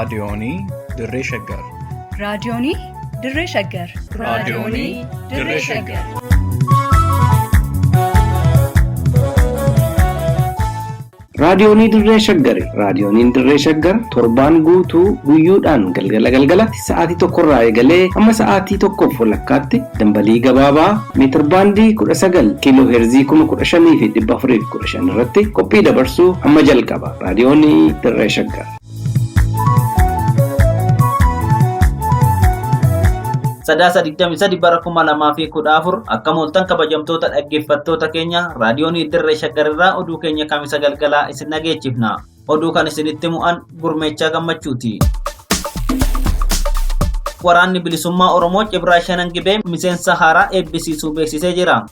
Raadiyoonii Dirree Shaggar. Raadiyoonii Dirree Shaggar. Raadiyoonii Dirree Shaggar. Raadiyoonii Dirree Shaggari. Raadiyooniin Dirree Shaggar torbaan guutuu guyyoodhaan galgala galgalatti sa'aatii tokkorraa eegalee hamma sa'aatii tokkoof walakkaatti dambalii gabaabaa meetirbaandii 19 kiiloo heerzii 15,415 irratti qophii dabarsuu hamma jalqaba. Raadiyoonii Dirree Shaggar. Sadaasa 23 bara 2014 akka mooltan kabajamtoota dhaggeeffattoota keenya raadiyoonii Dirree Shaggarirraa oduu keenya kamisa galgalaa isin dhageechifna. Oduu kan isinitti mu'an gurmeechaa gammachuuti. Waraanni bilisummaa Oromoo Cibraa Shanan Gibee miseensa haaraa eebbisiisuu beeksisee jira.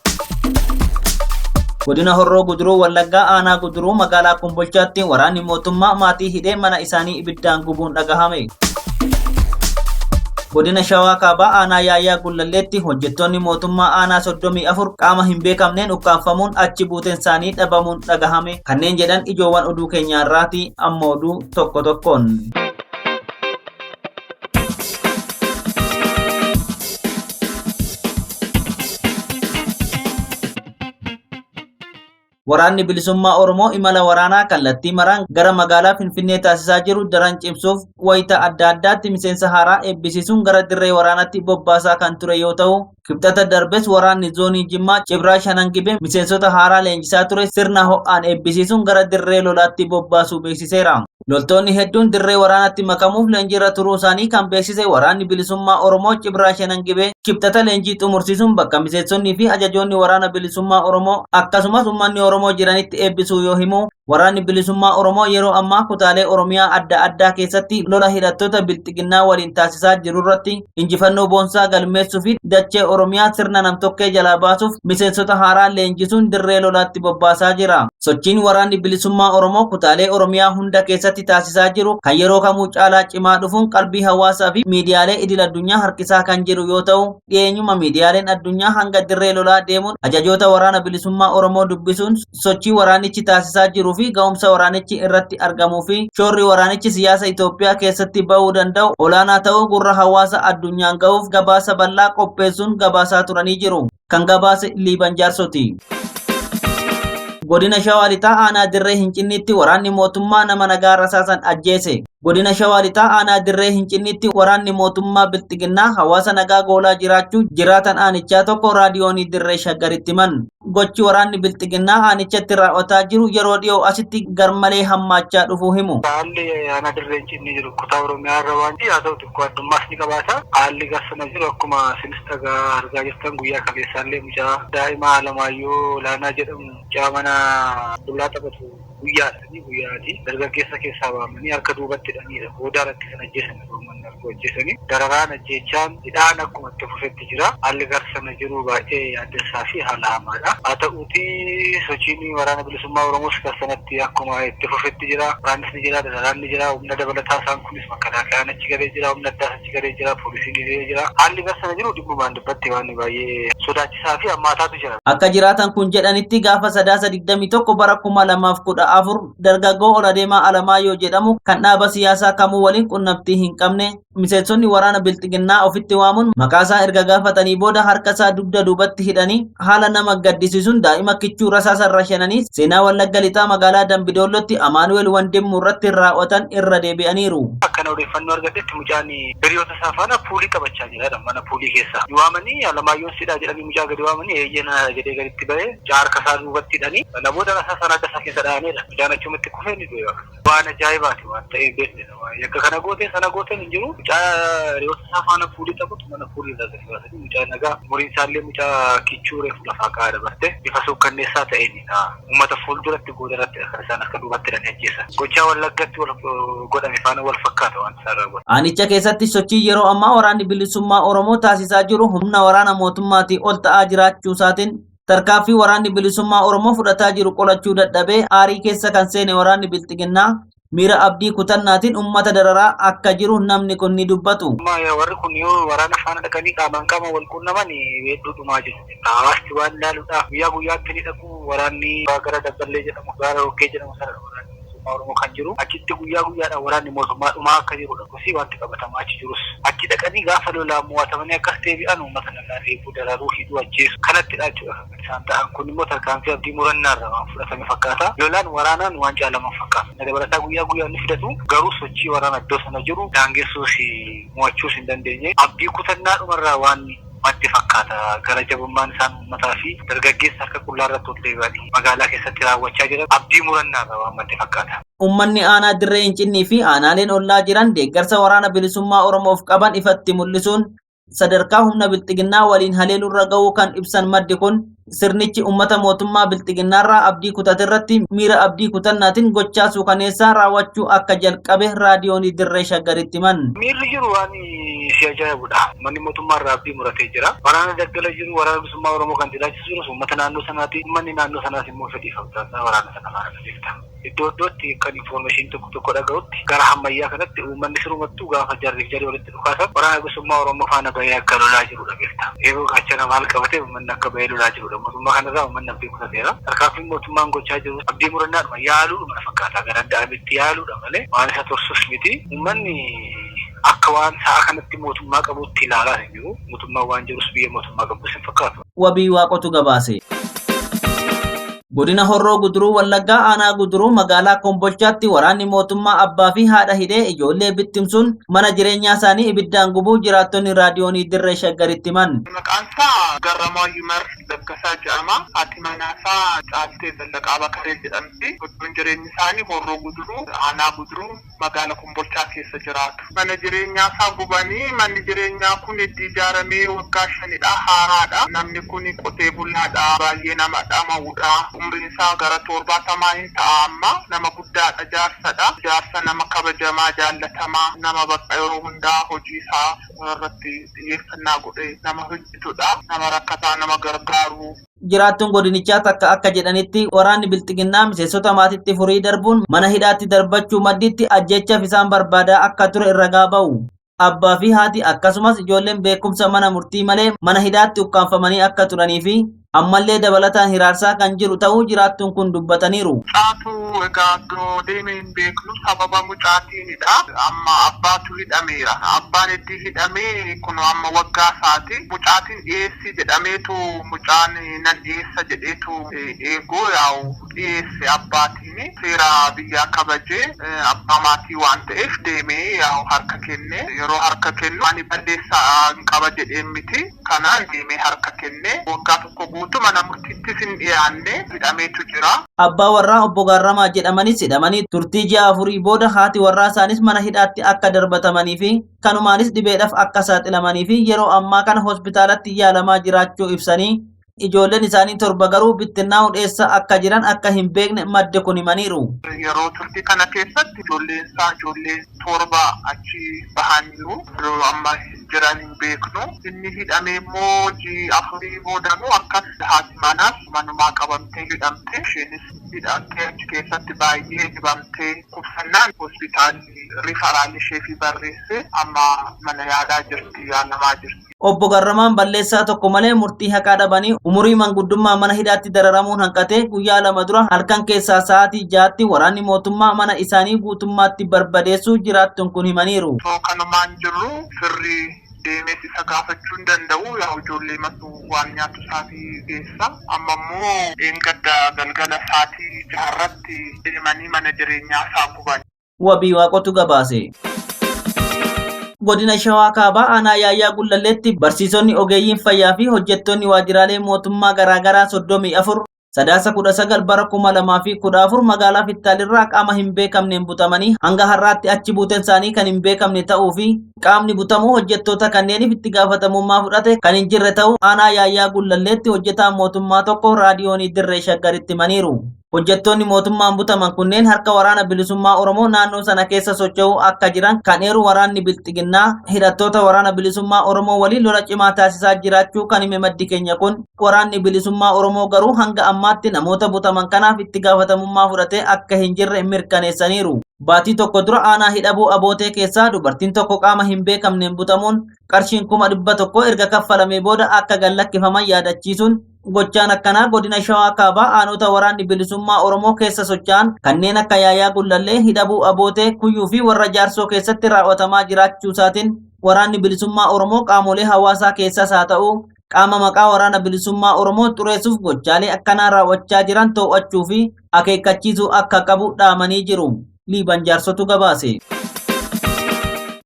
Godina Horroo Guduruu Wallaggaa Aanaa Guduruu magaalaa Kombolchaatti waraanni mootummaa maatii hidhee mana isaanii ibiddaan gubuun dhagahame. Godina Shawaa Kaabaa Aanaa Yaayyaa Gullalleetti hojjettoonni mootummaa aanaa 34 qaama hin beekamneen ukkaanfamuun achi buuteen isaanii dhabamuun dhagahame. Kanneen jedhan ijoowwan oduu keenyaarraati amma oduu tokko tokkoon. Waraanni bilisummaa Oromoo imala waraanaa kallattii maraan gara magaalaa Finfinnee taasisaa jiru daran cimsuuf wayita adda addaatti miseensa haaraa eebbisiisuun gara dirree waraanaatti bobbaasaa kan ture yoo ta'u, kibxata darbes waraanni zoonii Jimmaa Cibraa Shanan Gibee miseensota haaraa leenjisaa ture sirna ho'aan eebbisiisuun gara dirree lolaatti bobbaasuu beeksiseera. Loltoonni hedduun dirree waraanaatti makamuuf leenjiirra turuu isaanii kan beeksise waraanni bilisummaa Oromoo Cibraa Shanan Gibee kibxata leenjii xumursiisuun bakka miseensonnii fi ajajoonni waraana bilisummaa Oromoo akkasumas uummanni Oromoo jiranitti eebbisuu yoo himu waraanni bilisummaa Oromoo yeroo ammaa kutaalee Oromiyaa adda addaa keessatti lola hidhattoota bilxiginnaa waliin taasisaa jiru irratti injifannoo boonsaa galmeessuu fi dachee Oromiyaa sirna namtokkee jalaa baasuuf miseensota haaraa leenjisuun dirree lolaatti bobbaasaa jira. Sochiin waraanni bilisummaa Oromoo kutaalee Oromiyaa hunda keessatti taasisaa jiru kan yeroo kamuu caalaa cimaa dhufuun qalbii hawaasaa fi miidiyaalee idil addunyaa harkisaa kan jiru yoo ta'u dhiyeenyuma miidiyaaleen addunyaa hanga dirree lolaa deemuun ajajoota waraana bilisummaa Oromoo dubbisuun sochii waraanichi taasisaa jiruu fi ga'umsa waraanichi irratti argamuu fi shoorri waraanichi siyaasa Itoophiyaa keessatti ba'uu danda'u olaanaa ta'uu gurra hawaasa addunyaan ga'uuf gabaasa bal'aa qopheessuun gabaasaa turanii jiru. Kan gabaase Liiban Jaarsoti. Godina Shawaa Lixaa Aanaa Dirree Hincinniitti waraanni mootummaa nama nagaa rasaasan ajjeese. Godina Shawaa Lixaa Aanaa Dirree Hincinniitti waraanni mootummaa Bilxiginnaa hawaasa nagaa goolaa jiraachuu jiraatan aanichaa tokko raadiyoonii Dirree Shaggaritti himan. Gochi waraanni Bilxiginnaa aanichatti raawwataa jiru yeroo dhiyoo asitti garmalee hammaachaa dhufuu himu. Haalli aanaa Dirree Hincinnii jiru kutaa Oromiyaa irra waan haa ta'u xiqqoo addummaas ni qabaata. Haalli garsana jiru akkuma isinis dhagaa argaa jirtan guyyaa kaleessaallee mucaa daa'ima Alamaayyoo Olaanaa jedhamu mucaa mana dullaa taphatu guyyaadha guyyaati. Dargaggeessa keessaa baamanii harka duubatti hidhaniidha. Booda irratti kan ajjeesan uummanni harka hojjetanii. Dararaan ajjeechaan hidhaan akkuma itti fufetti jira. Haalli garsana jiru baay'ee yaaddessaa fi haala hamaadha. Haa ta'uuti sochiin waraana bilisummaa Oromoos garsanatti akkuma itti fufetti jira. Waraannis ni jira, dararaan ni jira, humna dabalataa isaan kunis makalaakayaan achi galee jira, humna addaas achi galee jira, poolisiin hiriiree jira. Haalli garsana jiru dhimmumaan dubbatti waan baay'ee sodaachisaa fi hammaataatu jira. Akka jiraatan kun jedhanitti gaafa sadaasa 21 bara 2014 dargaggoo ol adeemaa Alamaayyoo jedhamu kan dhaaba siyaasaa kamuu waliin qunnamtii hin qabne miseensonni waraana bilxiginnaa ofitti waamuun maqaasaa erga gaafatanii booda harka isaa dugda duubatti hidhanii haala nama gaddisiisuun daa'ima kichuu rasaasarra shananii seenaa Wallagga Lixaa magaalaa Dambidoollotti Amaanu'eel Wandimmu irratti raawwatan irra deebi'aniiru. Akkana odeeffannoo argadhetti mucaan hiriyoota isaa faana puulii taphachaa jira mana puulii keessa. Waamanii Alamaayyoon sidhaa jedhanii mucaa gadi waamanii eeyyena jedhee gaditti ba'ee mucaa harka isaa duubatti hidhanii kana booda rasaa sana adda isaa keessa dha'aniidha. Mucaan achumatti kufee ni du'e. Waan ajaa'ibaati waan ta'eef beekne. Yakka kana gootee sana gooteen hin jiru. Mucaa hiriyoota isaa faana puulii taphatu mana puulii irraa gadi baasanii mucaa nagaa umuriin isaallee mucaa kichuu reefu lafaa ka'aa dabarte bifa suukkanneessaa ta'een uummata fuulduratti goodarratti kan isaan akka duubatti hidhanii ajjeesan. Gochaa Wallaggatti wal godhame faana wal fakkaata waan isaan raawwatan. Aanicha keessatti sochii yeroo ammaa waraanni bilisummaa Oromoo taasisaa jiru humna waraana mootummaatii ol ta'aa jiraachuu isaatiin tarkaaffii waraanni bilisummaa Oromoo fudhataa jiru qolachuu dadhabee aarii keessa kan seene waraanni bilxiginnaa miira abdii kutannaatiin uummata dararaa akka jiru namni kun ni dubbatu. Warri kun yoo waraana faana dhaqanii qaamaan qaama wal quunnaman hedduu dhumaa jiru. Hawaasti waan ilaaluudhaaf guyyaa guyyaatti ni dhaqu waraanni gara Dabballee jedhamu gara Roggee jedhamu sana waraanni. Bilisummaa Oromoo kan jiru achitti guyyaa guyyaadhaan waraanni mootummaa dhumaa akka jirudha. Kosii wanti qabatamaa achi jirus achi dhaqanii gaafa lolaa mo'atamanii akkas deebi'an uummata nagaa reebuu, dararuu, hidhuu, ajjeesu kanattidha jechuudha kan isaan ta'an. Kun immoo tarkaanfii abdii murannaarraa waan fudhatame fakkaata. Lolaan waraanaan waan caalaman fakkaata. Na dabalataa guyyaa guyyaan ni fidatu, garuu sochii waraana iddoo sana jiru daangessuus mo'achuus hin dandeenye. Abdii kutannaa dhumarraa waan madde fakkaata. Gara jabummaan isaan uummataa fi dargaggeessa harka qullaa irratti ol deebi'anii magaalaa keessatti raawwachaa jiran abdii murannaarraa waan madde fakkaata. Uummanni aanaa Dirree Incinnii fi aanaaleen ollaa jiran deeggarsa Waraana Bilisummaa Oromoof qaban ifatti mul'isuun sadarkaa humna bilxiginnaa waliin haleelurra ga'uu kan ibsan maddi kun, sirnichi uummata mootummaa bilxiginnaarraa abdii kutaterratti miira abdii kutannaatiin gochaa suukaneessaa raawwachuu akka jalqabe Raadiyoonii Dirree Shaggaritti himan. Miirri jiru waan si ajaa'ibudha. Manni mootummaa irraa abdii muratee jira. Waraana daggala jiru, Waraana Bilisummaa Oromoo kan jilaachisu jirus uummata naannoo sanaati. Uummanni naannoo sanaas immoo fedhii fakkaata waraana sana faana beekta. Iddoo iddootti kan information tokko tokko dhaga'utti gara hammayyaa kanatti uummanni sirumattuu gaafa jarriif jarri walitti dhukaasan Waraana Bilisummaa Oromoo faana bahee akka lolaa jirudha beekta. Eeboo gaachana maal qabatee uummanni akka bahee lolaa jirudha. Mootummaa kanarraa uummanni abdii kutateera. Tarkaanfiin mootummaan gochaa jiru abdii murannaadhuma yaaluudhuma na fakkaata. Gara danda'ametti yaaluudha malee waan isa tursus miti. Uummanni akka waan sa'a kanatti mootummaa qabutti ilaalaa hin jiru. Mootummaan waan jirus biyya mootummaa qabus hin fakkaatu. Wabii Waaqotu gabaase. Godina Horroo Guduruu Wallaggaa aanaa Guduruu magaalaa Kombolchaatti waraanni mootummaa abbaa fi haadha hidhee ijoollee bittimsuun mana jireenyaa isaanii ibiddaan gubuu jiraattonni Raadiyoonii Dirree Shaggaritti himan. Maqaan isaa Garramaa Yumar Laggasaa jedhama. Haati manaa isaa Caaltee Zallaqaa Bakaree jedhamti. Iddoon jireenyi isaanii Horroo Guduruu, aanaa Guduruu, magaala Kombolchaa keessa jiraatu. Mana jireenyaa isaa gubanii, manni jireenyaa kun itti ijaaramee waggaa 5dha. Haaraadha. Namni kun qotee bulaadha. Baay'ee nama dhama'udha. Umriin isaa gara 70 hin ta'a amma. Nama guddaadha, jaarsadha. Jaarsa nama kabajamaa, jaallatamaa, nama bakka yeroo hundaa hojii isaa irratti xiyyeeffannaa godhee nama hojjetudha. Nama rakkataa nama gargaaru. Jiraattuun godinichaa takka akka jedhanitti, waraanni bilxiginnaa miseensota maatiitti furii darbuun mana hidhaatti darbachuu maddiitti ajjeechaaf isaan barbaadaa akka ture ragaa ba'u. Abbaa fi haati akkasumas ijoolleen beekumsa mana murtii malee mana hidhaatti ukkaanfamanii akka turanii fi ammallee dabalataan hiraarsaa kan jiru ta'uu jiraattuun kun dubbataniiru. Mucaatu egaa iddoo deeme hin beeknu, sababa mucaatiinidha. Amma abbaatu hidhameera. Abbaan itti hidhamee kun amma waggaa isaati. Mucaatiin dhiyeessi jedhameetu mucaan nan dhiyeessa jedheetu eeguu yaa'u dhiyeesse abbaatiin. Seera biyyaa kabajee abbaa maatii waan ta'eef deemee yaa'u harka kenne. Yeroo harka kennu ani balleessaa hin qaba jedheen miti. Kanaan deemee harka kenne. Waggaa tokko guutuu mana murtiittis hin dhiyaanne, hidhameetu jira. Abbaa warraa obbo Gaarramaa jedhamanis hidhamanii turtii ji'a 4 booda haati warraa isaanis mana hidhaatti akka darbatamanii fi kanumaanis dhibeedhaaf akka saaxilamanii fi yeroo ammaa kana hospitaalatti yaalamaa jiraachuu ibsanii, ijoolleen isaanii 7 garuu bittinnaa'uun eessa akka jiran akka hin beekne madde kun himaniiru. Yeroo turtii kana keessatti ijoolleen isaa ijoollee 7 achi bahaniiru. Yeroo amma jiran hin beeknu. Inni hidhamee immoo ji'a 4 boodanuu akkas haati manaas manumaa qabamtee hidhamte. Isheenis hidhamtee achi keessatti baay'ee dhibamtee kubsannaan hospitaalli rifaraal isheefi barreesse, amma mana yaalaa jirti, yaalamaa jirti. Obbo Garramaan balleessaa tokko malee murtii haqaa dhabanii umurii manguddummaa mana hidhaatti dararamuun hanqatee guyyaa 2 dura halkan keessaa sa'aatii 6tti waraanni mootummaa mana isaanii guutummaatti barbadeessuu jiraattuun kun himaniiru. Osoo kanumaan jirru firri deemees isa gaafachuu hin danda'u. Yaa ijoollee matu waan nyaatu isaatii geessa. Amma immoo dheengadda galgala sa'aatii 6rratti deemanii mana jireenyaa isaa guban. Wabii Waaqotu gabaase. Godina Shawaa Kaabaa aanaa Yaayyaa Gullalleetti barsiisonni, ogeeyyiin fayyaa fi hojjettoonni waajjiraalee mootummaa garaagaraa 34 Sadaasa 19 bara 2014 magaalaa Fittaalirraa qaama hin beekamneen butamanii hanga har'aatti achi buuteen isaanii kan hin beekamne ta'uu fi qaamni butamuu hojjettoota kanneeniif itti gaafatamummaa fudhate kan hin jirre ta'uu aanaa Yaayyaa Gullalleetti hojjetaan mootummaa tokko Raadiyoonii Dirree Shaggaritti himaniiru. Hojjettoonni mootummaan butaman kunneen harka Waraana Bilisummaa Oromoo naannoo sana keessa socho'uu akka jiran kan eeru waraanni bilxiginnaa hidhattoota Waraana Bilisummaa Oromoo waliin lola cimaa taasisaa jiraachuu kan hime maddi keenya kun, waraanni bilisummaa Oromoo garuu hanga ammaatti namoota butaman kanaaf itti gaafatamummaa fudhatee akka hin jirre mirkaneessaniiru. Baatii tokko dura aanaa Hidhabuu Abootee keessaa dubartiin tokko qaama hin beekamneen butamuun qarshiin 100,000 erga kaffalamee booda akka gad lakkifaman yaadachiisuun gochaan akkanaa godina Shawaa Kaabaa aanota waraanni bilisummaa Oromoo keessa socho'an kanneen akka Yaayaa Gullallee, Hidhabuu Abootee, Kuyyuu fi warra Jaarsoo keessatti raawwatamaa jiraachuu isaatiin waraanni bilisummaa Oromoo qaamolee hawaasaa keessaas haa ta'u qaama maqaa waraana bilisummaa Oromoo xureessuuf gochaalee akkanaa raawwachaa jiran to'achuu fi akeekkachiisuu akka qabu dhaamanii jiru. Liiban Jaarsotu gabaase.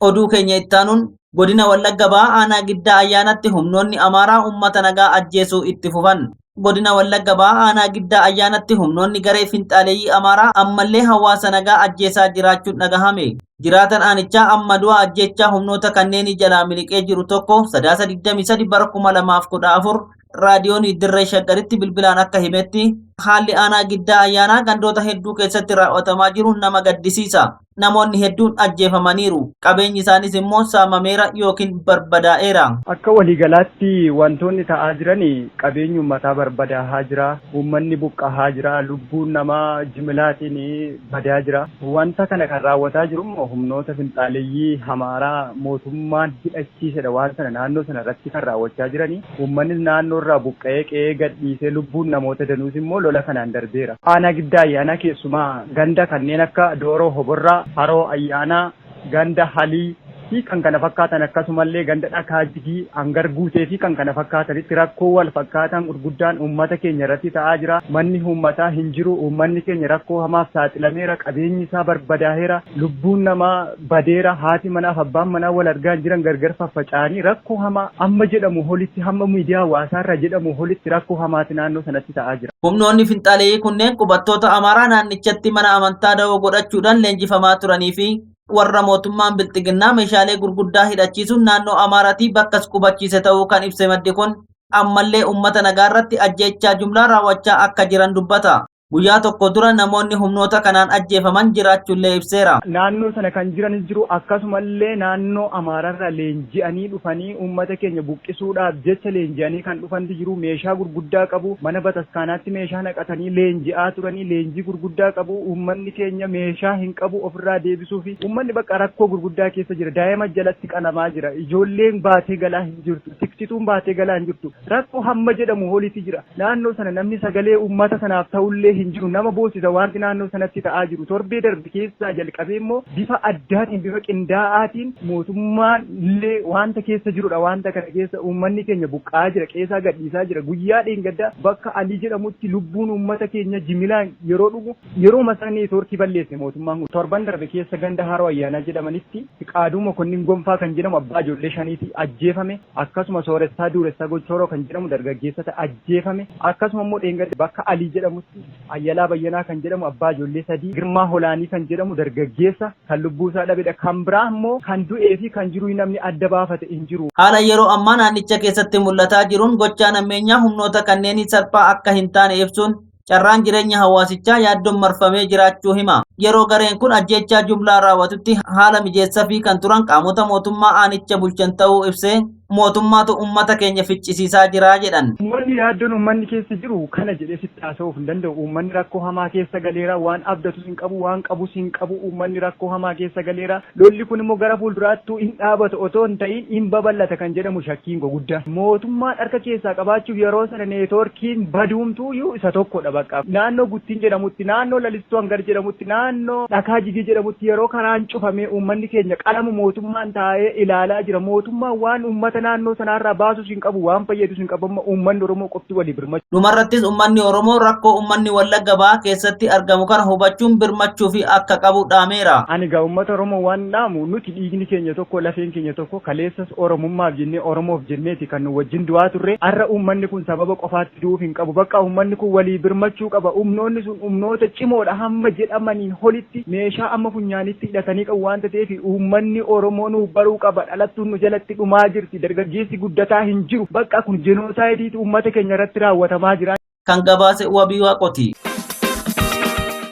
Oduu keenya ittaanuun godina Wallagga Bahaa aanaa Giddaa Ayyaanatti humnoonni Amaaraa uummata nagaa ajjeesuu itti fufan. Godina Wallagga Bahaa aanaa Giddaa Ayyaanatti humnoonni garee finxaaleeyyii Amaaraa ammallee hawaasa nagaa ajjeesaa jiraachuun dhagahame. Jiraatan aanichaa amma du'a ajjeechaa humnoota kanneenii jalaa miliqee jiru tokko Sadaasa 23 bara 2014 raadiyoon Dirree Shaggaritti bilbilaan akka himetti haalli aanaa Giddaa Ayyaanaa gandoota hedduu keessatti raawwatamaa jiru nama gaddisiisa. Namoonni hedduun ajjeefamaniiru. Qabeenyi isaanis immoo saamameera yookiin barbadaa'eera. Akka waliigalaatti wantoonni ta'aa jiran qabeenyi uummataa barbadaa'aa jira. Uummanni buqqa'aa jira. Lubbuun namaa jimlaatiin badaa jira. Wanta kana kan raawwataa jiru immoo humnoota finxaaleeyyii Amaaraa mootummaan hidhachiisedha. Waan sana naannoo sana irratti kan raawwachaa jirani. Uummannis naannoo irraa buqqa'ee qe'ee gadhiisee lubbuun namoota danuus immoo lola kanaan darbeera. Aanaa Giddaa Ayyaanaa keessumaa ganda kanneen akka Dooroo Hoborraa, Haroo Ayyaanaa, ganda Halii fi kan kana fakkaatan akkasumallee ganda Dhakaa Jigii, Hangar Guutee fi kan kana fakkaatanitti rakkoo wal fakkaataan gurguddaan uummata keenya irratti ta'aa jira. Manni uummataa hin jiru. Uummanni keenya rakkoo hamaaf saaxilameera. Qabeenyi isaa barbadaa'eera. Lubbuun namaa badeera. Haati manaaf abbaan manaa wal argaa hin jiran gargar faffaca'anii rakkoo hamaa amma jedhamu olitti hamma miidiyaa hawaasaarra jedhamu olitti rakkoo hamaati naannoo sanatti ta'aa jira. Humnoonni finxaaleeyyii kunneen qubattoota Amaaraa naannichatti mana amantaa da'oo godhachuudhaan leenjifamaa turanii fi warra mootummaan bilxiginnaa meeshaalee gurguddaa hidhachiisuun naannoo Amaaraatii bakkas qubachiise ta'uu kan ibse maddi kun ammallee uummata nagaa irratti ajjeechaa jumlaa raawwachaa akka jiran dubbata. Guyyaa tokko dura namoonni humnoota kanaan ajjeefaman jiraachuullee ibseera. Naannoo sana kan jiranis jiru akkasumallee naannoo Amaararra leenji'anii dhufanii uummata keenya buqqisuudhaaf jecha leenji'anii kan dhufantu jiru. Meeshaa gurguddaa qabu. Mana bataskaanaatti meeshaa naqatanii leenji'aa turanii leenjii gurguddaa qabu. Uummanni keenya meeshaa hin qabu ofirraa deebisuu fi uummanni bakka rakkoo gurguddaa keessa jira. Daa'ima jalatti qalamaa jira. Ijoolleen baatee galaa hin jirtu. Tiksituun baatee galaa hin jirtu. Rakkoo hamma jedhamu olitti jira. Naannoo sana namni sagalee uummata sanaaf ta'ullee hin jiru. Nama boosisa wanti naannoo sanatti ta'aa jiru. Torbee darbe keessaa jalqabee immoo bifa addaatiin bifa qindaa'aatiin mootummaan illee wanta keessa jirudha. Wanta kana keessa uummanni keenya buqqa'aa jira. Qeesaa gadhiisaa jira. Guyyaa dheengaddaa bakka Alii jedhamutti lubbuun uummata keenya jimilaan yeroo dhumu yeroo masaa neetwoorkii balleesse mootummaan kun. Torban darbe keessa ganda Haroo Ayyaanaa jedhamanitti Fiqaaduu Mokonnin Gonfaa kan jedhamu abbaa ijoollee shaniiti ajjeefame. Akkasuma Sooressaa Duuressaa Gochooroo kan jedhamu dargaggeessa ajjeefame. Akkasuma immoo dheengadda bakka Alii jedhamutti Ayyalaa Bayyanaa kan jedhamu abbaa ijoollee 3, Girmaa Holaanii kan jedhamu dargaggeessa kan lubbuu isaa dhabedha. Kan biraa immoo kan du'ee fi kan jiru namni adda baafate hin jiru. Haala yeroo ammaa naannicha keessatti mul'ataa jiruun gochaan ammeenyaa humnoota kanneenii salphaa akka hin taane ibsuun carraan jireenya hawaasichaa yaaddoon marfamee jiraachuu hima. Yeroo gareen kun ajjeechaa jumlaa raawwatutti haala mijeessafii kan turan qaamota mootummaa aanicha bulchan ta'uu ibsee mootummaatu uummata keenya ficcisiisaa jira jedhan. Uummanni yaaddoon uummanni keessa jiru kana jedhee sitti haasa'uuf hin danda'u. Uummanni rakkoo hamaa keessa galeera. Waan abdatus hin qabu, waan qabus hin qabu. Uummanni rakkoo hamaa keessa galeera. Lolli kun immoo gara fuulduraattuu hin dhaabatu otoo hin ta'in hin babal'ata kan jedhamu shakkiin koo guddaa. Mootummaan harka keessaa qabaachuuf yeroo sana neetwoorkiin baduumtuu iyyuu isa tokkodha bakka. Naannoo Guttiin jedhamutti, naannoo Lalistuu Hangar jedhamutti, naannoo Dhakaa Jigii jedhamutti yeroo karaan cufamee uummanni keenya qalamu mootummaan taa'ee ilaalaa jira. Mootummaan waan uummata naannoo sanaarraa baasus hin qabu, waan fayyadus hin qabu. Amma uummanni Oromoo qofti walii birmachuu. Dhumarrattis uummanni Oromoo rakkoo uummanni Wallagga Bahaa keessatti argamu kana hubachuun birmachuufi akka qabu dhaameera. Ani egaa uummata Oromoo waan dhaamu nuti dhiigni keenya tokko lafeen keenya tokko kaleessas Oromummaaf jennee Oromoof jenneeti kan nu wajjin du'aa turre har'a uummanni kun sababa qofaatti du'uuf hin qabu bakka uummanni kun walii birmachuu qaba humnoonni sun humnoota cimoodha hamma jedhamaniin olitti meeshaa amma funyaanitti hidhatanii qabu waanta ta'eef uummanni Oromoo nuuf baruu qaba dhalattuun nu jalatti dhumaa jirti dargaggeessi guddataa hin jiru bakka kun jenoosaayidiitu uummata keenya irratti raawwatamaa jira. Kan gabaase Wabii Waaqooti.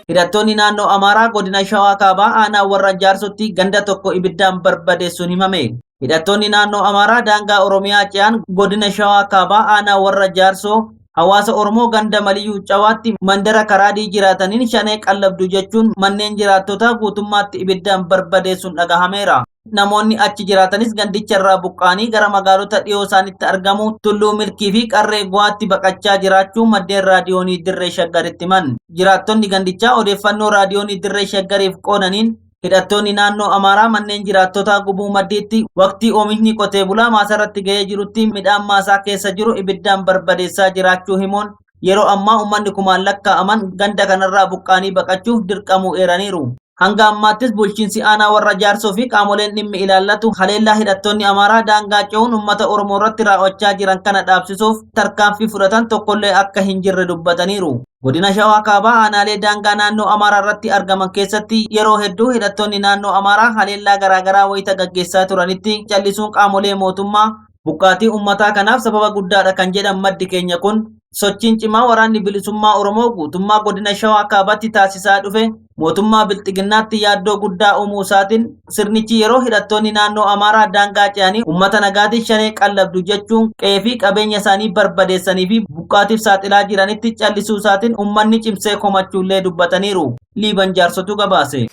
Hidhattoonni naannoo Amaaraa godina Shawaa Kaabaa aanaa Warra Jaarsotti ganda tokko ibiddaan barbadeessuun himame. Hidhattoonni naannoo Amaaraa daangaa Oromiyaa ce'an godina Shawaa Kaabaa aanaa Warra Jaarsoo hawaasa Oromoo ganda Maliyyuu Cawaatti mandara Karaadii jiraataniin shanee qallabdu jechuun manneen jiraattotaa guutummaatti ibiddaan barbadeessuun dhagahameera. Namoonni achi jiraatanis gandicha irraa buqqaanii gara magaalota dhiyoo isaanitti argamu Tulluu Milkii fi Qarree Guwaatti baqachaa jiraachuu maddeen raadiyoonii Dirree Shaggaritti himan. Jiraattonni gandichaa odeeffannoo raadiyoonii Dirree Shaggariif qoodaniin hidhattoonni naannoo Amaaraa manneen jiraattotaa gubuu maddiitti waqtii oomishni qotee bulaa maasarratti ga'ee jirutti midhaan maasaa keessa jiru ibiddaan barbadeessaa jiraachuu himuun yeroo ammaa uummanni kumaan lakkaa'aman ganda kanarraa buqqaanii baqachuuf dirqamuu eeraniiru. Hanga ammaattis bulchiinsi aanaa warra jaarsoo fi qaamoleen dhimmi ilaallatu haleellaa hidhattoonni Amaaraa daangaa ce'uun uummata Oromoo irratti raawwachaa jiran kana dhaabsisuuf tarkaanfii fudhatan tokkollee akka hin jirre dubbataniiru. Godina Shawaa Kaabaa aanaalee daangaa naannoo Amaaraa irratti argaman keessatti yeroo hedduu hidhattoonni naannoo Amaaraa haleellaa garaagaraa wayita gaggeessaa turanitti callisuun qaamolee mootummaa buqqaatii uummataa kanaaf sababa guddaadha kan jedhan maddi keenya kun sochiin cimaa waraanni bilisummaa Oromoo guutummaa godina Shawaa Kaabaatti taasisaa dhufe mootummaa bilxiginnaatti yaaddoo guddaa uumuu isaatiin sirnichi yeroo hidhattoonni naannoo Amaaraa daangaa ce'anii uummata nagaatiin shanee qallabdu jechuun qe'ee fi qabeenya isaanii barbadeessanii fi buqqaatiif saaxilaa jiranitti callisuu isaatiin uummanni cimsee komachuullee dubbataniiru. Liiban jaarsotu gabaase.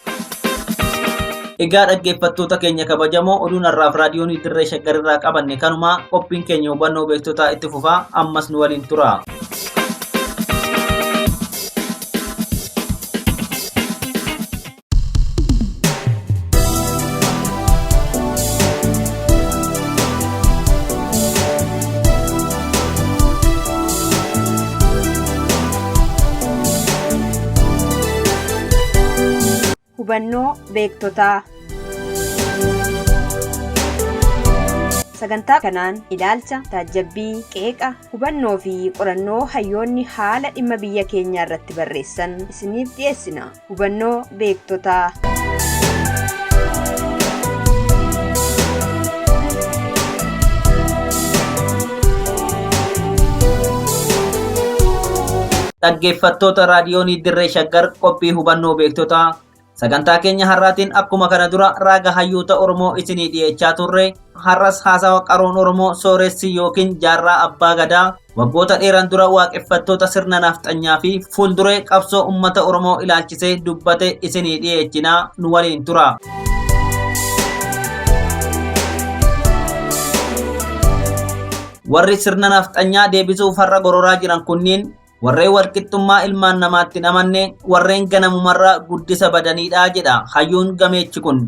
Egaa dhaggeeffattoota keenya kabajamoo oduun har'aaf raadiyoon Dirree Shaggar irraa qabanne kanuma qophiin keenya hubannoo beektotaa itti fufaa ammas nu waliin tura. Hubannoo beektotaa. Sagantaa kanaan ilaalcha, taajjabbii, qeeqa, hubannoo fi qorannoo hayyoonni haala dhimma biyya keenyaa irratti barreessan isiniif dhiyeessina. Hubannoo beektotaa. Dhaggeeffattoota raadiyoonii Dirree Shaggar qophii hubannoo beektotaa sagantaa keenya har'aatiin akkuma kana dura raaga hayyoota Oromoo isinii dhiyeechaa turre har'as haasawa qaroon Oromoo sooressi yookiin jaarraa abbaa gadaa waggoota dheeran dura waaqeffattoota sirna nafxanyaa fi fuulduree qabsoo uummata Oromoo ilaalchisee dubbate isinii dhiyeechinaa nu waliin tura. Warri sirna nafxanyaa deebisuuf har'a gororaa jiran kunniin warreen walqixxummaa ilmaan namaatti hin amanne warreen ganamumarraa guddisa badaniidha jedha hayyuun gameechi kun.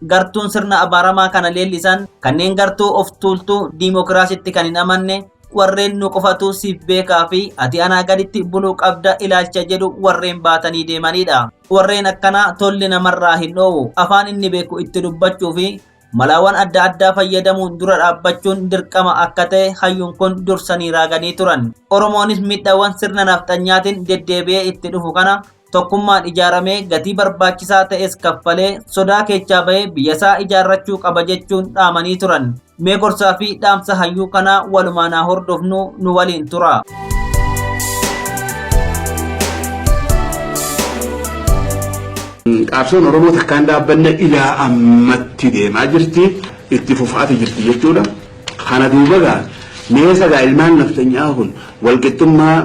Gartuun sirna abaaramaa kana leellisan kanneen gartuu of tuultuu diimokiraasitti kan hin amanne warreen nu qofatu siif beekaa fi ati anaa gaditti buluu qabda ilaalcha jedhu warreen baatanii deemanidha. Warreen akkanaa tolli namarraa hin dhoowwu afaan inni beeku itti dubbachuu fi malaawwan adda addaa fayyadamuun dura dhaabbachuun dirqama akka ta'e hayyuun kun dursanii raaganii turan. Oromoonis miidhaawwan sirna nafxanyaatiin deddeebi'ee itti dhufu kana tokkummaan ijaaramee gatii barbaachisaa ta'es kaffalee sodaa keechaa bahee biyyasaa ijaarrachuu qaba jechuun dhaamanii turan. Mee gorsaa fi dhaamsa hayyuu kanaa walumaan haa hordofnu nu waliin tura. Qabsoon Oromoo takkaan dhaabbanne ilaa ammatti deemaa jirti, itti fufaati jirti jechuudha. Kana duuba gaa meesa gaa ilmaan naftanyaa kun walqixxummaa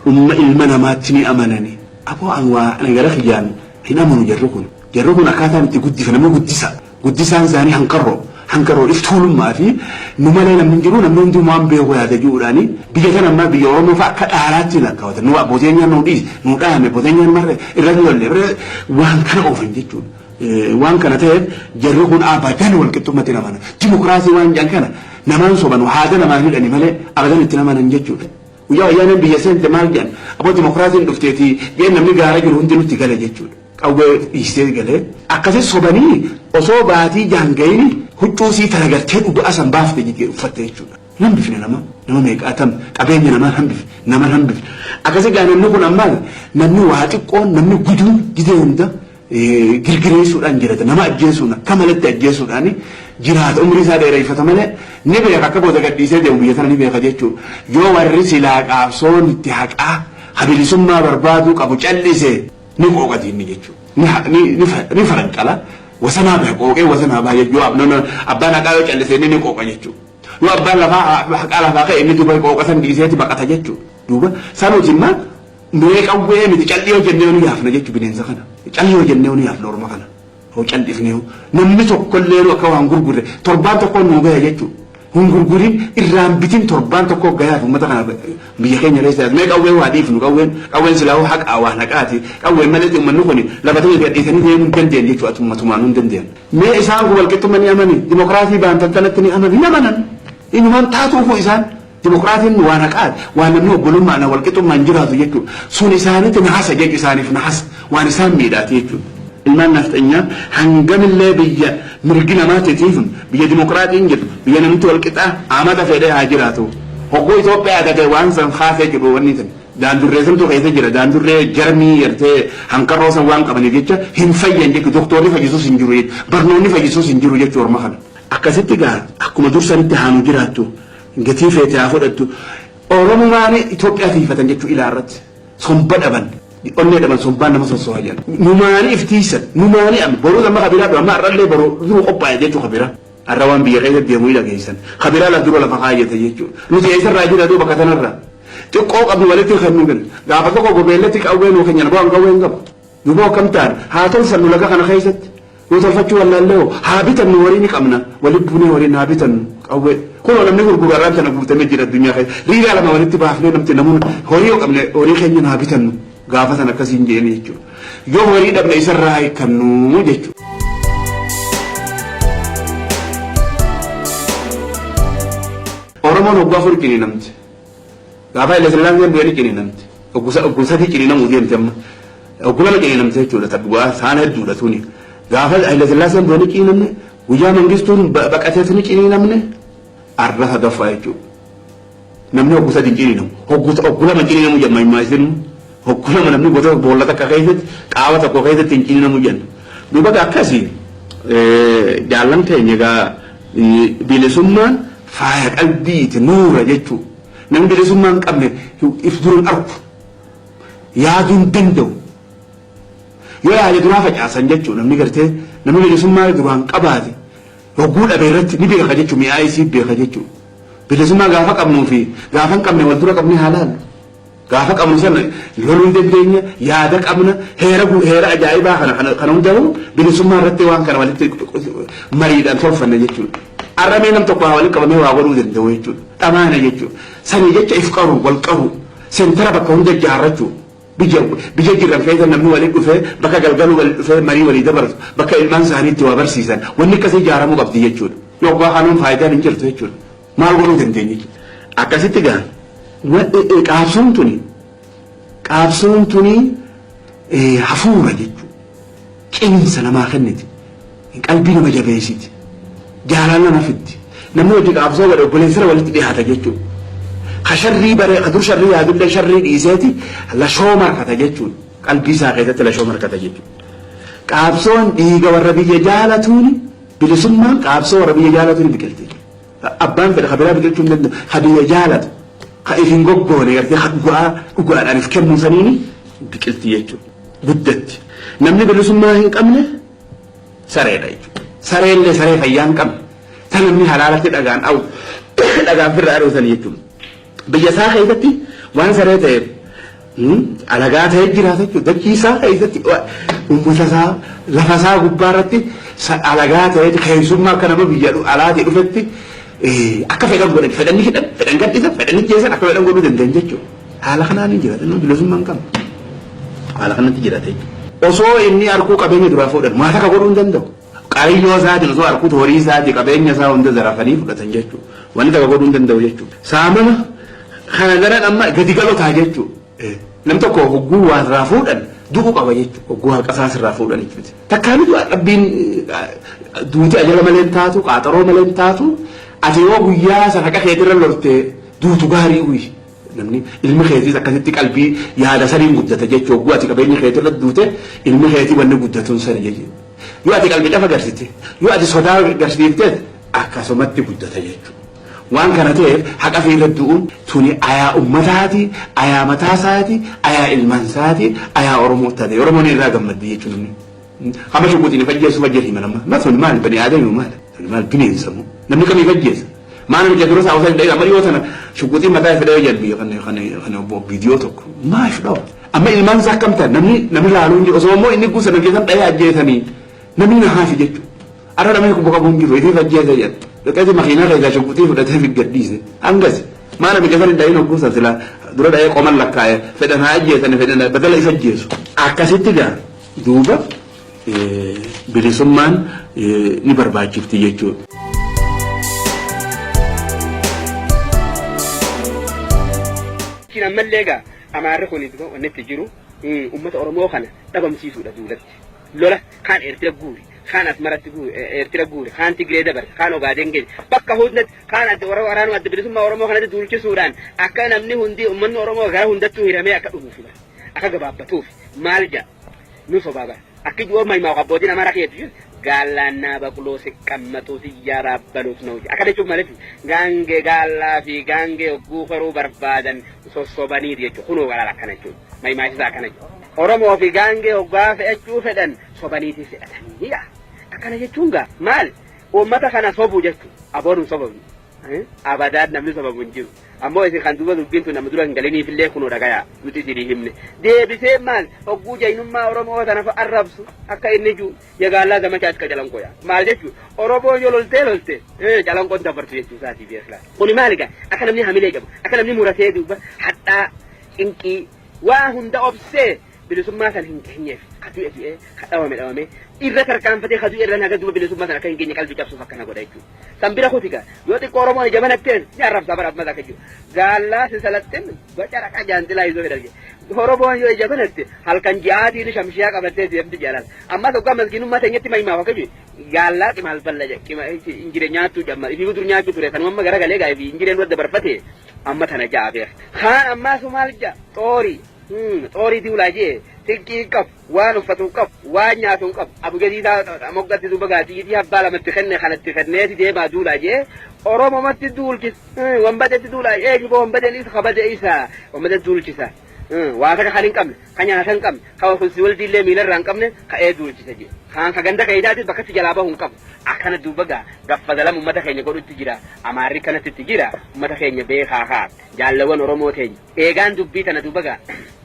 umma ilma namaatti ni amanani. Aboo an waa ana gara kiyyaan hin amanu jarri kun. Jarri kun akkaataan itti guddifa namni guddisa. Guddisaan isaanii hanqarroo. Hanqarroo iftuulummaa fi nu malee namni hin jiru namni hunduu waan beeku yaada jiruudhaani biyya tana ammaa biyya Oromoo fa'a akka dhaalaatti lakkaawatan. Nu abbooteen nu dhiise nu dhaame abbooteen marre irratti lolle waan kana oofan jechuudha. Waan kana ta'eef jarri kun abadan walqixxummatti hin amanan. Dimokiraasii waan jedhan kana namaan soban haada namaan hidhani malee abadan itti amanan jechuudha. Guyyaa wayyaaneen biyya seente maal jedhan aboo dimokiraasiin dhufteeti jeen namni gaara jiru hundi nutti gale jechuudha. Qawwee dhiisee galee akkasii sobanii osoo baatii jaangayini huccuu sii taragartee dhugaa san baafte jettee uffatte jechuudha. Nan bifne nama nama meeqaatam qabeenya namaa hambifne nama hambifne akkasii gaa namni kun ammaa namni waa xiqqoon namni guduun gidee hunda girgireessuudhaan jiraata nama ajjeesuun akka malatti ajjeesuudhaan jiraata umrii isaa dheereffata malee ni beeka akka booda gadhiisee deemu biyya tana ni beeka jechuudha. Yoo warri silaa qaabsoon itti haqaa habilisummaa barbaaduu qabu callise ni qooqati inni jechuudha. Ni faranqala wasanaa bahe qooqee wasanaa bahe jechuudha. Abbaan haqaa yoo callise inni ni qooqa jechuudha. Yoo abbaan lafaa haqaa lafaa ka'e inni duba qooqa san dhiiseeti baqata jechuudha. Duuba sanuuti immoo mee qawwee miti callii hojjennee nu yaafna jechuun bineensa kana. Callii hojjennee nu yaafna orma kana. Hoo callifnee namni tokkollee nu akka waan gurgurre torbaan tokko nu gaya jechuudha. Hin gurgurin irraan bitin torbaan tokko gayaaf uummata kana biyya keenya keessa mee qawwee waa dhiifnu qawween qawween silaa haqaa waan haqaati qawween malee uummanni kun lafa ta'e gadhiisanii deemuu hin dandeenye jechuudha ummatumaan hin dandeenye. Mee isaan kun walqixxummaa ni amani dimokiraasii baantan kanatti ni amani hin amanan inumaan taatuufu isaan dimokiraasiin waan haqaati waan namni obbolummaan walqixxummaan jiraatu jechuudha sun isaanitti nahasa jechu isaaniif nahasa waan isaan miidhaati jechuudha. Ilmaan nafxanyaa hangamillee biyya mirgi namaatiif biyya dimokiraatiin jedhu biyya namni walqixaa amata fedhee haa jiraatu. Hogguu Itoophiyaa ta'e waan san kaasee jiru wanni san daandurree santu keessa jira daandurree jarmii yartee hanqarroo san waan qabaniif jecha hin fayyan jechuudha doktorri fayyisuus hin jiru jechuudha barnoonni fayyisuus hin jiru jechuudha orma kana. Akkasitti gaa akkuma dursanitti haanu jiraattu gatii feete haa fudhattu Oromomaan Itoophiyaa tiifatan jechuudha ilaa irratti somba dhaban. Onnee dhaban sombaan nama sosso'aa jiran. Numaanii iftiisan numaanii amma boruu amma kabiraa dha amma har'allee boruu dura qophaa'e jechuudha kabiraa. Har'a waan biyya keessa deemu ila geessan. Kabiraa lafa dura lafa kaayyate jechuudha. Nuti eessarraa jira duuba bakka tanarraa. Xiqqoo qabnu walitti kennuu kenna. Gaafa tokko gobeellatti qawwee nuu kennan bu'aan qawwee hin qabu. Duuba akkam ta'an haa tolfannu laga kana keessatti. Yoo tolfachuu wallaallee hoo haa bitannu horii ni qabna. Walitti buunee horiin haa bitannu qawwee. Kunoo namni gurguru har'aan tana guutamee jira addunyaa keessa. Riigaa lama walitti baafnee namti namoonni horii yoo qabne horii keenya haa bitannu. Gaafa sana akkasiin jeeni jechuudha. Yoo horii dhabne isarraa hiikannu jechuudha. Oromoon waggaa afur ciniinamte. Gaafa Haile Sillaaseen du'e ni ciniinamte. Ogguu sadii ciniinamuu deemte amma. Ogguu lama ciniinamte jechuudha. Dhugaa saana hedduudha tuni. Gaafa Haile Sillaaseen du'e ni ciniinamne. Guyyaa Mangistuun baqatees ni ciniinamne. Arra sadaffaa jechuudha. Namni hogguu sadii ciniinamu. Hogguu lama ciniinamu jedhama himaa isin. Hogguu lama namni gosa boolla takka keessatti qaama tokko keessatti hin ciniinamu jenna. Duuba akkasii jaallan keenya egaa bilisummaan faaya qalbiiti nuura jechuudha. Namni bilisummaa hin qabne if dura hin argu. Yaaduu hin danda'u. Yoo yaade duraa facaasan jechuudha namni gartee namni bilisummaa duraan qabaate hogguu dhabe irratti ni beeka jechuudha mi'aa isii beeka jechuudha. Bilisummaa gaafa qabnuu fi gaafa hin qabne wal dura qabnee haa laallu. Gaafa qabnu sana loluu hin dandeenya, yaada qabna, heera heera ajaa'ibaa kana kana kana hundaa'u bilisummaa irratti waan kana walitti mariidhaan tolfanna jechuudha. Arramee nam tokko haa walitti qabamee waa godhuu danda'u jechuudha. Dhamaana jechuudha. Sanii jecha if qaru, wal qaru, seentara bakka hunda ijaarrachuu. Biyya biyya jiran keessa namni walitti dhufee bakka galgaluu walitti dhufee marii walii dabarsu bakka ilmaan isaanii itti waa barsiisan wanni akkasii ijaaramuu qabdi jechuudha. Yoggaa kanuun faayidaan hin jirtu jechuudha. Maal godhuu dandeenya jechuudha. Akkasitti gaa qaabsoon tuni qaabsoon tuni hafuura jechuudha. Cimsa namaa kenniti. Qalbii nama jabeessiti. Jaalala nama fiddi. Namni hojii qaabsoo godhe obboleessara walitti dhiyaata jechuudha. Ka sharrii baree ka dur sharrii yaadullee sharrii dhiiseeti lashoo markata jechuudha. Qalbii isaa keessatti lashoo markata jechuudha. Qaabsoon dhiiga warra biyya jaalatuuni bilisummaan qaabsoo warra biyya jaalatuuni biqilti. Abbaan fedhe ka biraa biqilchuu hin danda'u. Ka biyya jaalatu ka if hin goggoone gartee ka dhugaa dhugaadhaan if kennuu saniini biqilti jechuudha. Guddatti. Namni bilisummaa hin qabne sareedha jechuudha. Sareellee saree fayyaa hin qabne. Ta namni halaalatti dhagaan awu dhagaan firra ari'u sani jechuudha. Biyya isaa keessatti waan saree ta'eef alagaa ta'ee jiraata jechuudha. Dachii isaa keessatti uummata isaa lafa isaa gubbaa irratti alagaa ta'ee keessummaa akka nama biyya alaatii dhufetti akka fedhan godhan fedhan ni hidhan fedhan gadhisan fedhan ni jeessan akka fedhan godhuu danda'an jechuudha. Haala kanaan hin jiraatan namni bilisummaa hin qabne. Haala kanatti jiraata jechuudha. Osoo inni harkuu qabeenya duraa fuudhan maal akka godhuu hin danda'u. Qariyyoo isaatiin osoo harkuutu horii isaatii qabeenya isaa hunda zarafanii fudhatan jechuudha. Wanni takka godhuu hin danda'u jechuudha. Saamama kana daran amma gadi galotaa jechuudha. Nam tokko hogguu waa irraa fuudhan du'uu qaba jechuudha. Hogguu haqa isaas irraa fuudhan jechuudha. Takkaan du'a rabbiin duuti ajala malee hin taatu qaaxaroo malee hin taatu ati yoo guyyaa san haqa keetirra lorte duutu gaarii uyi. Namni ilmi keetiis akkasitti qalbii yaada saniin guddata jechuudha. Hogguu ati qabeenya keetirra duute ilmi keetii wanni guddatuun sani jechuudha. Yoo ati qalbii dhafa garsite yoo ati sodaa garsiifteet akkasumatti guddata jechuudha. Waan kana ta'eef haqa fi irra du'uun tuni ayaa ummataati, ayaa mataa isaati, ayaa ilmaan isaati, ayaa Oromoo taate. Oromoon irraa gammaddi jechuun namni. Hama shukuutiin ifajjeessu fajjeessu hima nama. Ma tuni maal bani aadami maal? Tuni maal bineensa moo? Namni kamii fajjeessa? Maa namicha dura isaa osoo hin dha'in amma dhiyoo tana shuquxii mataa fedhee jedhu biyya kana kana kana viidiyoo tokko maaf dhawa. Amma ilmaan isaa akkam ta'an namni namni laaluu hin jiru osoo immoo inni guusa namni san dha'ee ajjeesanii namni na haafi jechuudha. Arra namni kun qabu hin jiru ifiif ajjeese jedha. Dhaqeeti makiinaa keessaa shuquxii fudhatee fi gadhiise. Hangasi maa namicha san hin dha'in hogguu san silaa dura dha'ee qoman lakkaa'e fedhan haa ajjeesanii fedhan badala isa ajjeesu. Akkasitti gaa duuba bilisummaan ni barbaachifti jechuudha. Ammallee egaa Amaarri kun wanni itti jiru uummata Oromoo kana dhabamsiisuudha duulatti. Lola kaan Eertira guuri, kaan Asmaratti guuri, Eertira guuri, kaan Tigree dabarse, kaan Ogaadeen geesse. Bakka hundatti kaan adda waraanuma adda bilisummaa Oromoo kanatti duulchisuudhaan akka namni hundi uummanni Oromoo gara hundattuu hiramee akka dhumuuf akka gabaabbatuuf maal jedha nu sobaa bara. Akki ji'oo maimaa abbootiin Amaaraa keetu jiru gaallaannaa baqloo siqqammatuu siyyaa raabbaluut na'u jedha. Akka jechuun maal jechuudha? Gaangee gaallaa fi gaangee hogguu horuu barbaadan sossobaniiti jechuudha. Kunoo galaala akkana jechuudha. Maimaasisaa akkana jechuudha. Oromoo fi gaangee hoggaa fe'achuu fedhan sobaniiti fe'atanii. Akkana jechuun gaa maal? Uummata kana sobuu jechuudha. Aboon hin sobamne. Abadaan namni sobamu hin jiru. Ammoo isin kan duuba dubbiin tun nama dura hin galiniifillee kunoo dhagayaa nuti isinii himne. Deebisee maal hogguu jaynummaa Oromoo tana fa arrabsu akka inni jiru yagaallaa zamachaa iska calanqoo yaa. Maal jechuun Oromoo yoo loltee lolte calanqoon dabartu jechuu isaatii beekla. Kuni maali gaa akka namni hamilee qabu akka namni muratee duuba hadhaa cinqii waa hunda obsee bilisummaa san hin geenyeef ka du'e du'ee ka dhawame dhawame irra tarkaanfatee ka du'e irra naga duuba bilisummaa san akka hin geenye qalbii cabsuuf akkana godha jechuudha. San bira kuti gaa yoo xiqqoo Oromoon ija banatteen ni arrabsaa bara ammas akka jiru. Gaallaa si salattin baca raqa jaanxilaa izoo fedhan jedhe. Oromoon yoo ija banatte halkan ji'aatiin shamshiyaa qabattee deemti jaalala. Ammas hoggaa maskiinummaa teenyatti mahimaaf akka jiru gaallaa qimaal balla jedhe qima injire nyaattuu jamma ifii dur nyaachuu ture sanuma amma garagalee gaa ifii injireen dura dabarfate amma tana ja'a beek. Kaan ammaa sumaal ja'a xoorii xoorii diwlaa jee tinqii hin qabu waan uffatu hin qabu waan nyaatu hin qabu abugadii isaa moggatti duuba gaa xiyyitii abbaa lamatti kenne kanatti kenneeti deemaa duulaa jee oromomatti duulchis wanbadetti duulaa eenyu boo wanbadeen isa kabade isa wanbadetti duulchisa waa takka kan hin qabne ka nyaata hin qabne ka kunsi waldiillee miilarraa hin qabne ka'ee duulchisa jee kaan ka ganda keeydaatis bakkatti jalaa bahu hin qabu akkana duuba gaa gaffadalam ummata keenya godhutti jira amaarri kanatti itti jira ummata keenya beekaa kaa jaalawwan oromoo teenya Eegaan dubbii tana duuba gaa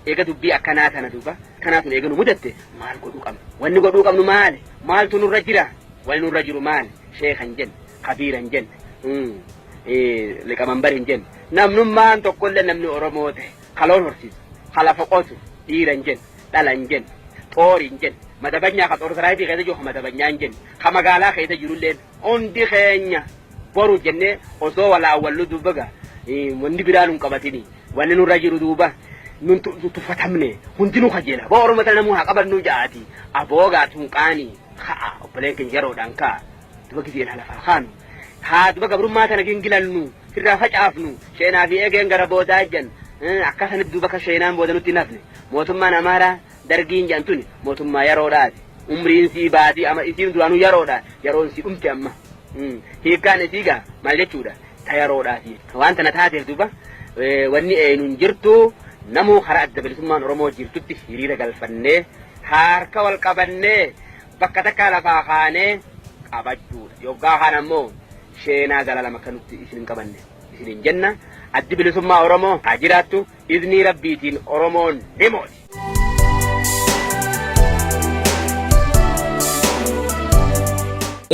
eega dubbii akkanaa tana duuba kanaa tun eega nu mudatte maal godhuu qabna? Wanni godhuu qabnu maali? Maaltu nurra jira? Wanni nurra jiru maali? Sheekha hin jenne, kabiira hin jenne, liqamanbar hin jenne. Namnummaan tokkollee namni Oromoo ta'e ka loon horsiisu, ka lafa qotu dhiira hin jenne, dhala hin jenne, xoori hin jenne, madabanyaa ka xoor saraayitii keessa jiru ka madabanyaa hin jenne, ka magaalaa keessa jirulleen hundi keenya boru jennee osoo wal awwallu duuba gaa wanni biraa nun qabatini wanni nurra jiru duuba nun tuffatamne hundinuu kajeela boo orma tana namuu haa qabannu ja'aati aboo gaa tun qaanii ka'a obboleen keenya yeroodhaan ka'a duba gizeen halafaa kaanu haa duba gabrummaa tana gingilannu sirraa facaafnu sheenaa fi eegeen gara boodaa ejjan akka sanitti duuba akka sheenaan booda nutti hin hafne mootummaan amaaraa dargiin jedhan tuni mootummaa yeroodhaati umriin sii baatii ama isiin duraanuu yeroodha yeroon sii dhumte amma hiikkaan isii gaa maal jechuudha ta yeroodhaati waan tana taateef duuba wanni eenyuun jirtu namuu karaa adda bilisummaan Oromoo jirtutti hiriira galfannee harka wal qabannee bakka takkaa lafaa kaanee qabachuudha yoggaa kaan ammoo sheenaa zalaalama akka nutti isin hin qabanne isin hin jenna addi bilisummaa Oromoo haa jiraattu iznii rabbiitiin Oromoon ni mooti.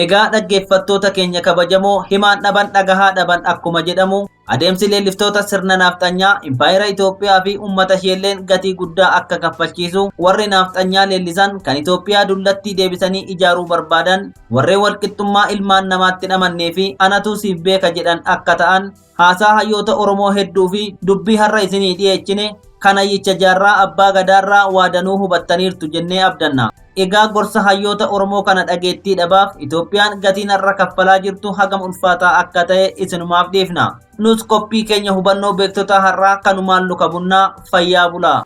Egaa dhaggeeffattoota keenya kabajamoo himaan dhaban dhagahaa dhaban akkuma jedhamu adeemsi leelliftoota sirna naafxanyaa impaayera Itoophiyaa fi uummata isheelleen gatii guddaa akka kaffalchiisu warri naafxanyaa leellisan kan Itoophiyaa dullattii deebisanii ijaaruu barbaadan warreen walqixxummaa ilmaan namaatti hin amannee fi anatu siif beeka jedhan akka ta'an haasaa hayyoota Oromoo hedduu fi dubbii har'a isinii dhiyeechine kan hayyicha jaarraa abbaa gadaarraa waa danuu hubattaniirtu jennee abdanna. Egaa gorsa hayyoota Oromoo kana dhageettii dhabaaf Itoophiyaan gatiin har'a kaffalaa jirtu hagam ulfaataa akka ta'e isinumaaf dhiifna. Nus qophii keenya hubannoo beektota har'aa kanumaan luka bunnaa fayyaa bulaa.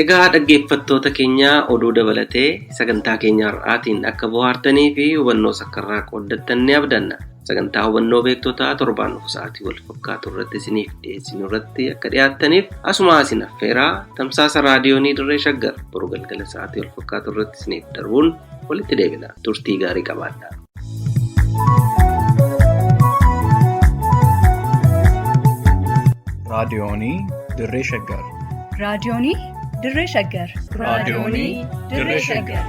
Egaa dhaggeeffattoota keenya oduu dabalatee sagantaa keenya har'aatiin akka bohaartanii fi hubannoo sakkarraa qooddattan ni abdanna. Sagantaa hubannoo beektotaa torbaan dhufu sa'aatii wal fakkaatu irratti isiniif dhiyeessinu irratti akka dhiyaattaniif asuma isin affeeraa tamsaasa raadiyoonii Dirree Shaggar boru galgala sa'aatii wal fakkaatu irratti isiniif darbuun walitti deebina. Turtii gaarii qabaadhaa. Raadiyoonii Dirree Shaggar. Raadiyoonii Dirree Shaggar. Raadiyoonii Dirree Shaggar.